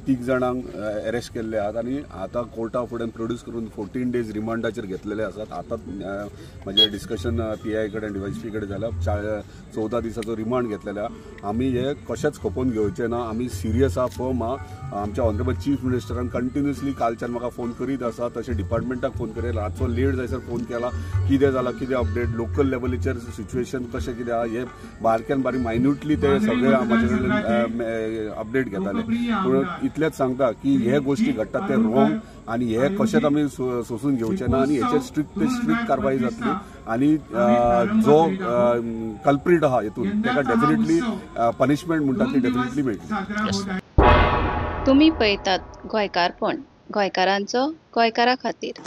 3 जाणांक अरेस्ट केल्ले आहात आनी आतां कोर्टा फुडें प्रोड्यूस करून 14 डेज रिमांडाचेर घेतलेले आसात. आतां म्हजें डिस्कशन PI कडेन DYSP कडेन जालां. 14 दिसाचो रिमांड घेतलेलो आहा. आमी हे कशेंच खपोवन घेवचे ना. आमी सिरियस आहा, फर्म आहा. आमच्या ऑनरेबल चीफ मिनिस्टरान कंटिन्युअसली कालच्यान म्हाका फोन करीत आसा, तशें डिपार्टमेंटाक फोन करीत, रातचो लेट जायसर फोन केला, कितें जालां, कितें अपडेट, लोकल लेवलीचेर सिच्युएशन कशें कितें आहा, हे बारक्यान बारीक मायन्युटली ते सगळे म्हाजे कडल्यान अपडेट घेताले. पूण इतलेंच सांगता की हे गोष्टी घडटात ते रॉंग आनी हे कशेंच आमी सोसून घेवचे ना आनी हेचेर स्ट्रिक्ट ते स्ट्रिक्ट कारवाय जातली आनी जो कल्प्रीट आहा हेतून ताका डेफिनेटली पनिशमेंट म्हणटा ती डेफिनेटली मेळटली. तुमी पळयतात गोंयकारपण, गोंयकारांचो गोंयकारा खातीर.